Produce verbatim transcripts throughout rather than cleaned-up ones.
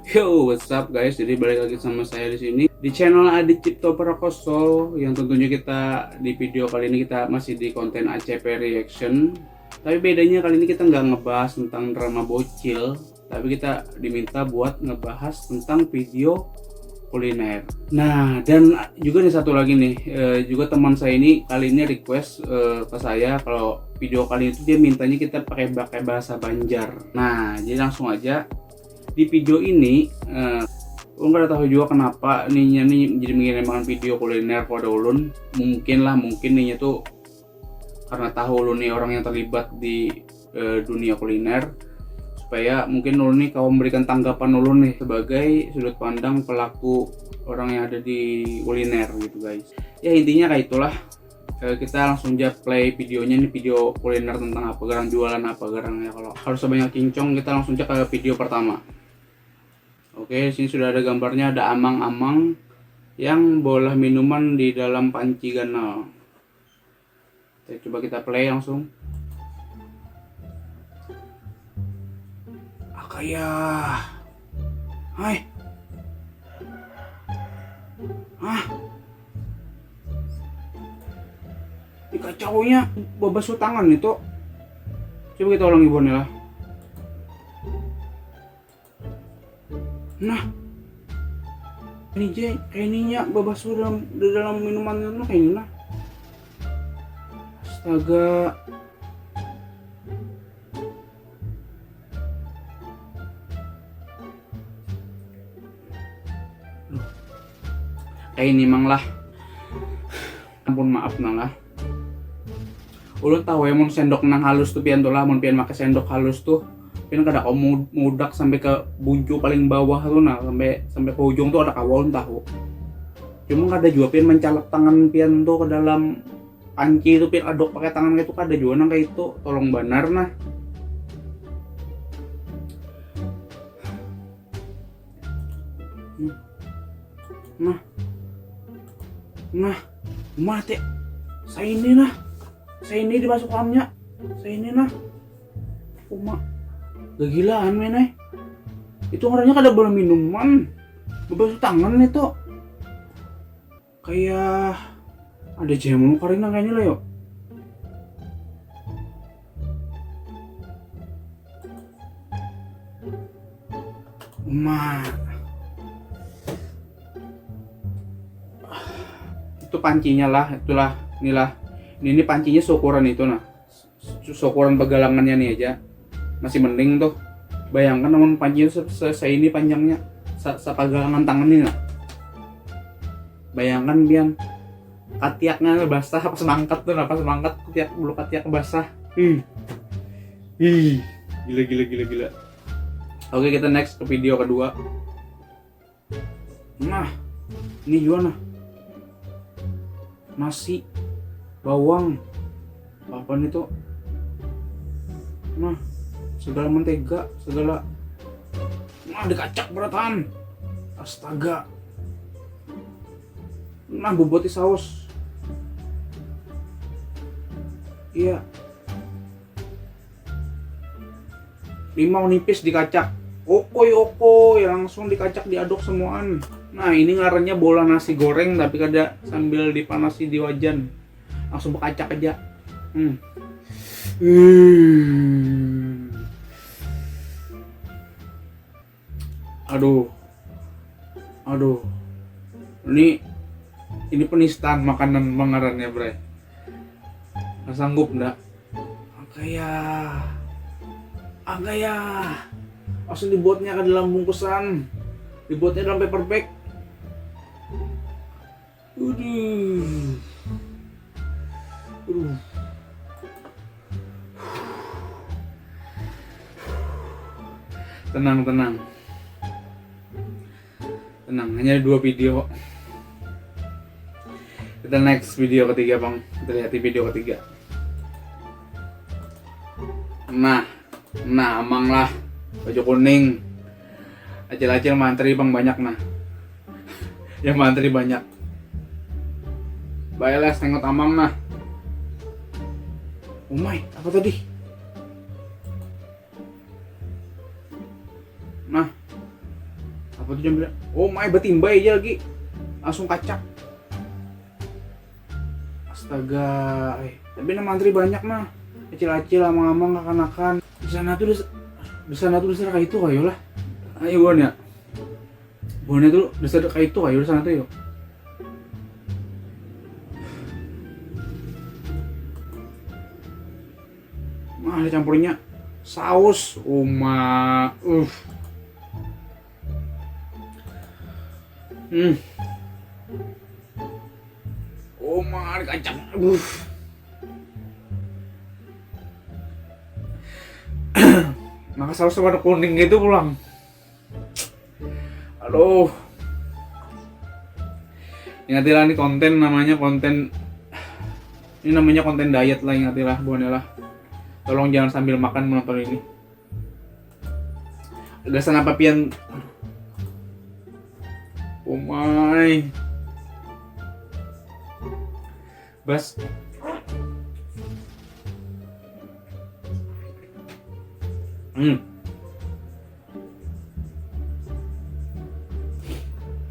Yo, what's up guys? Jadi balik lagi sama saya di sini di channel Adi Cipto Prakoso, yang tentunya kita di video kali ini kita masih di konten A C P reaction. Tapi bedanya kali ini kita nggak ngebahas tentang drama bocil, tapi kita diminta buat ngebahas tentang video kuliner. Nah, dan juga nih satu lagi nih, eh, juga teman saya ini kali ini request, eh, ke saya kalau video kali itu dia mintanya kita pakai pakai bahasa Banjar. Nah, jadi langsung aja di video ini, eh, ulun kada tahu juga kenapa ninya nih jadi mengirimkan video kuliner kepada ulun. Mungkin lah, mungkin ninya tuh karena tahu ulun nih orang yang terlibat di, eh, dunia kuliner, supaya mungkin ulun nih kawa memberikan tanggapan ulun nih sebagai sudut pandang pelaku orang yang ada di kuliner gitu guys. Ya intinya kayak itulah. Eh, kita langsung aja play videonya nih, video kuliner tentang apa garang, jualan apa garang ya. Kalau harus sebanyak cincong, kita langsung aja ke video pertama. Oke, sini sudah ada gambarnya, ada amang-amang yang bolah minuman di dalam panci ganal. Oke, coba kita play langsung. Akaya. Hai. Hah? Di kacaunya babasuh tangan itu. Coba kita ulangi buhannya lah. Nah. Ini je, kayak ininya babasuh dalam di dalam minuman itu kayak ini nah. Astaga. Duh. Kayak ini mang lah. Ampun maaf nah lah. Ulun tahu ya mun sendok nang halus tuh pian tuh lah, mun pian pakai sendok halus tuh pian kada kawa mu- mudak sampai ke buncu paling bawah tuh nah, sampai sampai ke ujung tuh ada kawa ulun tahu. Cuma kada jua pian mencalak tangan pian tuh ke dalam panci itu pian aduk pakai tangan kayak itu kada jua nang kayak itu, tolong banar nah. Hmm. Nah. Nah. Mati. Saya ini nah. Saya ini dimasukkannya. Saya ini nah. Uma. Gagilaan men eh. Itu orangnya kada boleh minuman. Bebasuh tangan itu. Kayak ada jamu karinan kayaknya lah yuk. Uma. Itu pancinya lah, itulah, inilah. Ini, ini pancinya seukuran itu nah. Seukuran bagalangannya nih aja. Masih mending tuh. Bayangkan namun pancinya se, se, seini panjangnya. Sa, sapagalangan tangan ini nah. Bayangkan pian katiaknya basah pas mangkat tuh nah, pas mangkat katiak bulu katiak basah. Ih. Ih. Gila gila gila gila. Oke, kita next ke video kedua. Nah, ini juga nah. Nasi, bawang, apa nih tuh? Nah, segala mentega, segala nah dikacak beratan. Astaga. Nah, boboti saus. Iya. Limau nipis dikacak. Okoi okoi, langsung dikacak diaduk semuaan. Nah, ini ngarannya bola nasi goreng tapi kada sambil dipanasi di wajan. Langsung bekacak aja. Hmm. Hmm. Aduh. Aduh. Ini ini penistaan makanan mengarannya, Bray. Nggak sanggup ndak? Agaya. Agaya. Langsung dibuatnya ke dalam bungkusan. Dibuatnya dalam paper bag. Aduh. Aduh. Tenang, tenang. Tenang, hanya ada dua video. Kita next video ketiga, Bang. Kita lihat di video ketiga. Nah, nah, amang lah. Baju kuning. Acil-acil mantri, Bang, banyak nah. Ya mantri banyak. Baiklah, sengot amang nah. Umai, apa tadi? Nah. Waktu jam, oh my, batimbai aja lagi, langsung kacak. Astaga, eh. Tapi nama antri banyak nah, acil-acil, amang-amang, kakanakan. Di sana tuh des- di sana tuh dasar kayak itu kayu lah. Ayo buan ya. Buannya tuh dasar kayak itu kayu di sana tuh yuk. Nah, dicampurnya saus uma uh. Hmm. Uma dikacang uh. Maka saus warna kuning gitu pulang. Aduh. Ingatilah, ini konten, namanya konten, ini namanya konten diet lah, ingatilah buhannya lah. Tolong jangan sambil makan menonton ini. Gasan apa pian? Umai. Bas. Hmm.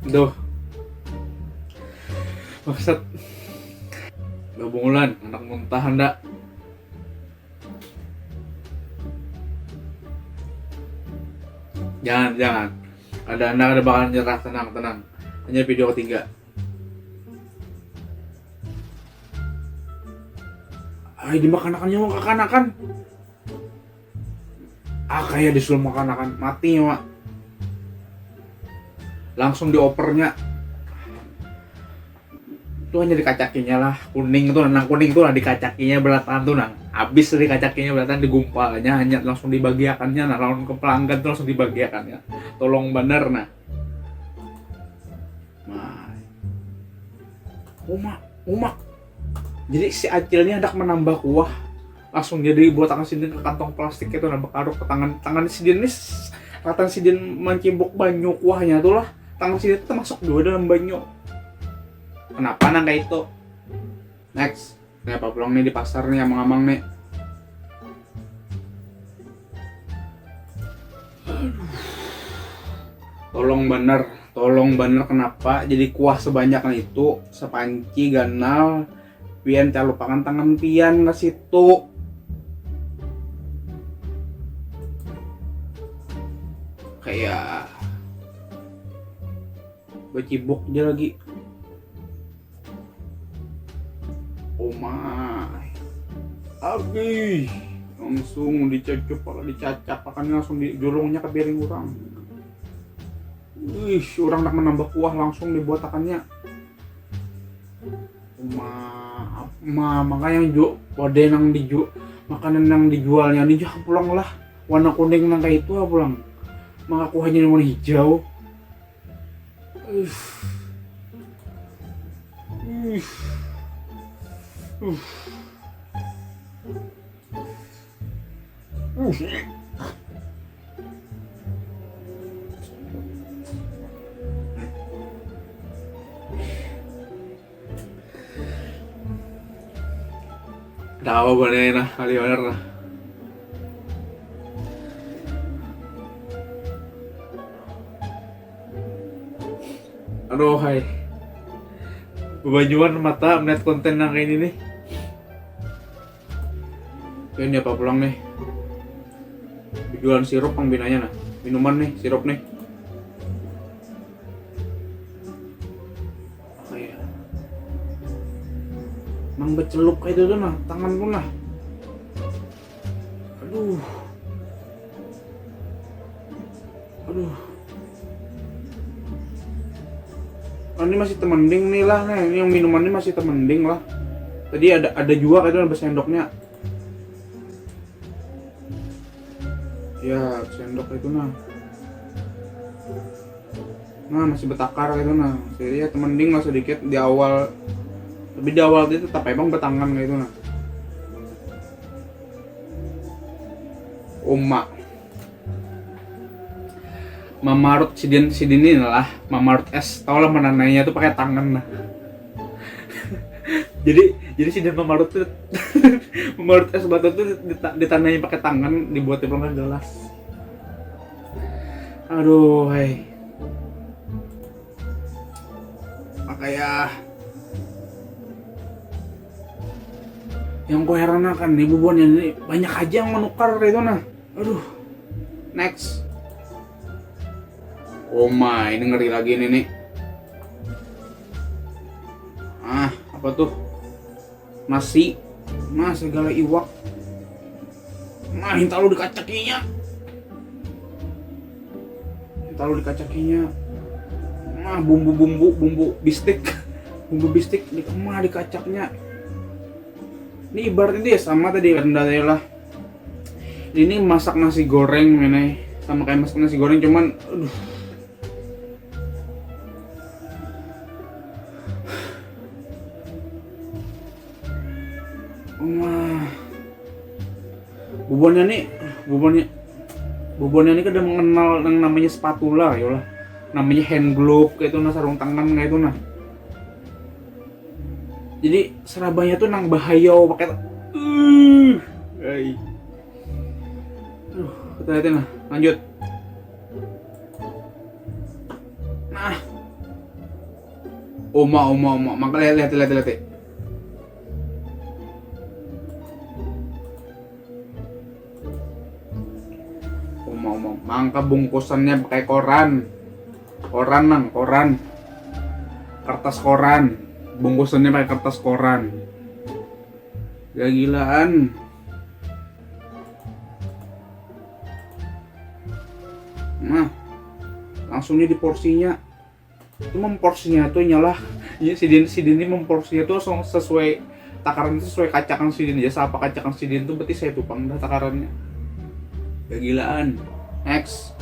Duh. Maksud babungulan, anak muntah ndak? Jangan, jangan. Ada anak ada bakalan nyerah, tenang, tenang. Hanya video ketiga. Ay, dimakanakannya mau kakanakan. Ah, kayak disuruh makanakan, mati nyawa. Langsung diopernya. Itu hanya dikacakinya lah, kuning tuh, nang kuning tuh lah dikacakinya belatan tuh nang. Habis dikacakinya belatan, digumpalnya hanya langsung dibagiakannya nah, lawan ke pelanggan tuh langsung dibagiakannya. Tolong bener nah. Nah. Umak, umak. Jadi si acilnya hendak menambah kuah, langsung jadi buat akan sidin ke kantong plastik itu nah, bekaruk ke tangan, tangan sidin nih, ratan sidin mencimbuk banyu kuahnya tuh lah, tangan sidin tuh termasuk dua dalam banyu. Kenapa nang kayak itu? Next. Ini apa pulang nih di pasar nih, amang-amang nih? Tolong bener, tolong bener, kenapa jadi kuah sebanyak itu, sepanci ganal, pian calupakan tangan pian ke situ. Kayak bacibuk aja lagi. Oh my. Agih. Langsung dicacup, dicacap akan langsung dijulungnya ke piring orang. Wih, orang nak menambah kuah langsung dibuat akannya. Ma, ma, maka yang ju, wadah nang diju, makanan yang dijualnya ini jah pulang lah, warna kuning nang kayak itu lah pulang, maka kuahnya warna hijau. Uff. Uff. Uff. Uff. Tahu boleh nah, kali owner nah. Aduh hai. Bebanjuan mata melihat konten nang kayak ini nih. Ini apa pulang nih? Jualan sirup pang binanya nah. Minuman nih, sirup nih. Apa ya? Nang beceluk kayak itu tuh nah, tangan pun nah. Aduh. Aduh. Oh, ini masih temending nih lah, nih. Ini yang minuman ini masih temending lah. Tadi ada ada juga kayak itu, ada sendoknya. Ya, sendok itu nah. Nah, masih betakar gitu nah. Jadi ya temending lah sedikit di awal. Tapi di awal itu tetap emang betangan gitu nah. Uma. Mamarut sidin sidin ini lah, mamarut es. Tau lah menanainya tuh pakai tangan nah. Jadi jadi sidin mamarut tuh mamarut es batu tuh dita- ditanai pakai tangan, dibuat di gelas. Aduh, hai. Kayak yang ku heranakan nih, bubuhannya ini banyak aja yang menukar kayak itu nah. Aduh. Next. Oh my, ini ngeri lagi ini nih. Ah, apa tuh? Nasi. Nah, segala iwak. Nah, hintalu dikacakinya. Hintalu dikacakinya. Nah, bumbu-bumbu, bumbu bistik. Bumbu bistik di mah dikacaknya. Ini ibaratnya dia sama tadi rendah tadi lah. Ini masak nasi goreng ini sama kayak masak nasi goreng, cuman aduh. Wah. Bubuhannya nih, bubuhannya bubuhannya ini kada mengenal yang namanya spatula ya lah. Namanya hand glove kayak itu nah, sarung tangan kayak itu nah. Jadi serabanya tuh nang bahayau pakai uh, ay. Duh, kita liatin lah, lanjut. Nah. Oma, oma, oma, mangka lihat, lihat, lihat, lihat. Oma, oma, mangka bungkusannya pakai koran. Koran nang, koran. Kertas koran. Bungkusannya pakai kertas koran. Gila-gilaan. Nah, langsungnya di porsinya. Itu memporsinya tuh nyalah. Ya, sidin sidin ini memporsinya tuh langsung sesuai takaran itu, sesuai kacakan sidin aja. Siapa kacakan sidin tuh berarti saya tuh pang dah takarannya. Gila-gilaan. Next.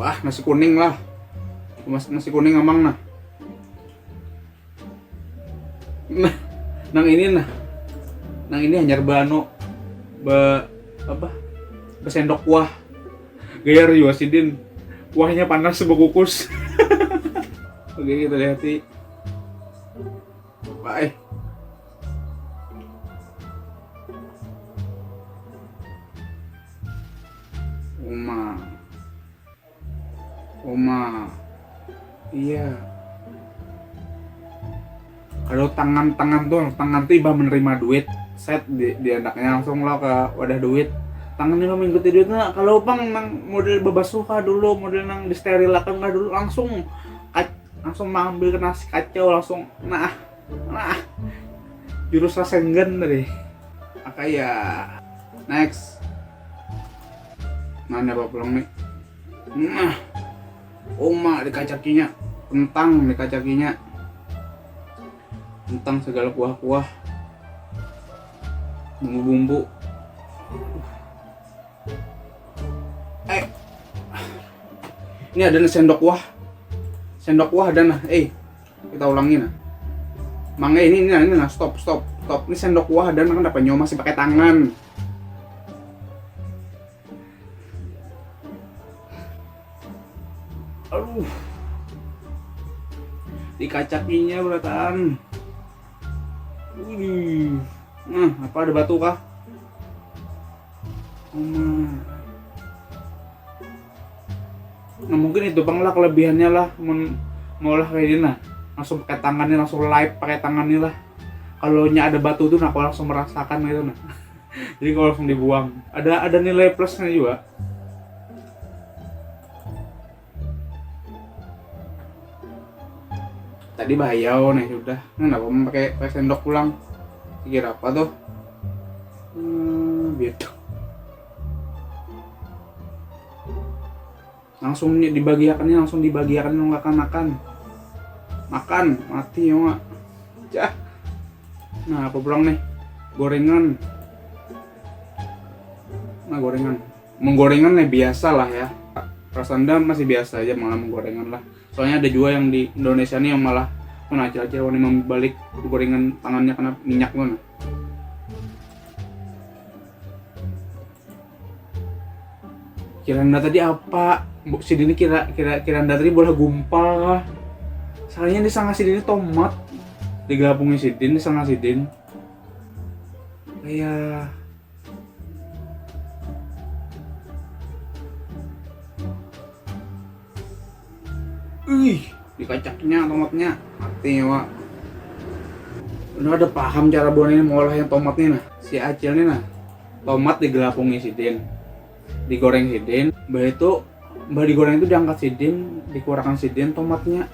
Bah, nasi kuning lah. Mas, nasi kuning amang nah. Nah, nang ini nah. Nang ini hanyar bano be apa? Besendok kuah. Gaya riwa sidin. Kuahnya panas bekukus. Oke, kita lihat sih. Baik. Uma. Uma. Iya. Kalau tangan-tangan tuh, tangan tuh iba menerima duit, set di, di anaknya langsung lo ke wadah duit. Tangan iba mengikuti duit nah, kalau pang nang model bebasuh kah dulu, model nang disterilakan kah dulu, langsung kac- langsung mengambil nasi kacau langsung. Nah, nah. Jurus Rasengan tadi. Maka ya next. Mana apa pulang nih? Nah. Oma dikacakinya, kentang dikacakinya, kentang segala kuah-kuah, bumbu-bumbu. Eh, ini ada nih sendok kuah, sendok kuah ada nah. Eh, kita ulangi nah. Mangga ini, ini, ini nah, stop, stop, stop. Ini sendok kuah ada nah, kenapa nyawa masih pakai tangan? Aduh. Dikacakinya berataan. Wih. Nah, apa ada batu kah? Uma. Nah, mungkin itu pang lah kelebihannya lah men- maulah kayak gini nah. Langsung pakai tangannya, langsung live pakai tangannya lah. Kalau nya ada batu tuh nah, aku langsung merasakan gitu nah. Jadi kalau langsung dibuang, ada ada nilai plusnya juga. Tadi bahayau nih sudah. Kenapa pakai pakai sendok pulang? Kira apa tuh? Hmm, gitu. Langsung dibagiakannya, langsung dibagiakan nang kakanakan. Makan, mati ya mak. Cah. Nah, apa pulang nih? Gorengan. Nah, gorengan. Menggorengan nih biasa lah ya. Rasanya masih biasa aja malah menggorengan lah. Soalnya ada juga yang di Indonesia nih yang malah pun acil-acil wani membalik gorengan tangannya kena minyak tuh nah. Kiranda tadi apa? Mbok sidin kira kira kiranda tadi bola gumpal kah? Soalnya di sanga sidin tomat. Digelapungi sidin di sanga sidin. Kayak Ih, Dikacaknya tomatnya, mati nyawa. Udah ada paham cara buat ini mengolah yang tomat nih nah. Si Acil nih nah, tomat digelapungi sidin, digoreng sidin, bah itu, bah digoreng itu diangkat sidin, dikurakan sidin tomatnya,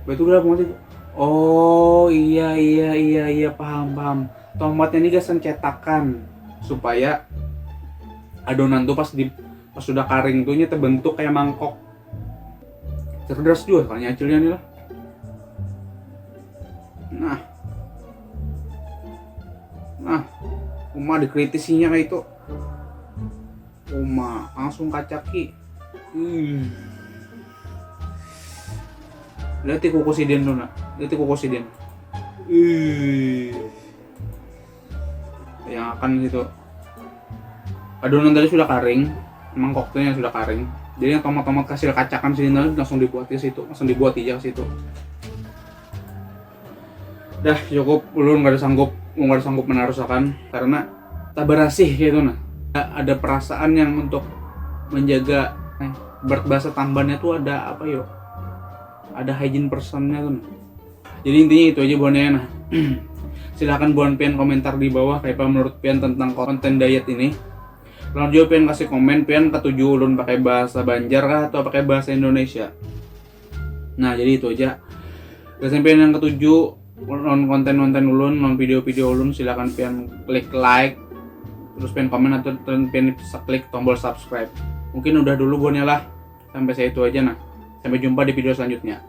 bah itu gelapung itu. Oh iya iya iya iya, paham paham. Tomatnya ini gasan cetakan supaya adonan tuh pas di, pas sudah karing tuh nya terbentuk kayak mangkok. Cerdas juga soalnya Acilnya nih lah. Nah. Nah, uma dikritisinya kayak itu. Uma langsung kacaki. Hmm. Lihat kuku sidin tuh nak. Lihat kuku sidin. Ih. Yang akan situ. Adonan tadi sudah karing, mangkok tuh yang sudah karing. Jadi yang tomat-tomat hasil kacakan sini langsung dibuat ke situ, langsung dibuat aja ke situ. Dah cukup, ulun kada sanggup, ulun kada sanggup menarusakan karena tak berasih gitu nah. Ada perasaan yang untuk menjaga, eh, berat bahasa tambannya tuh ada apa yo? Ada hygiene personnya tuh nah. Jadi intinya itu aja buhannya nah. Silahkan buhan pian komentar di bawah kayak apa menurut pian tentang konten diet ini. Lalu juga pian kasih komen pian ketuju ulun pakai bahasa Banjar kah atau pakai bahasa Indonesia. Nah jadi itu aja. Gasan pian yang ketuju non konten-konten ulun, non video-video ulun, silahkan pian klik like, terus pian komen atau dan pian bisa klik tombol subscribe. Mungkin udah dulu buhannya lah. Sampai saya itu aja nah. Sampai jumpa di video selanjutnya.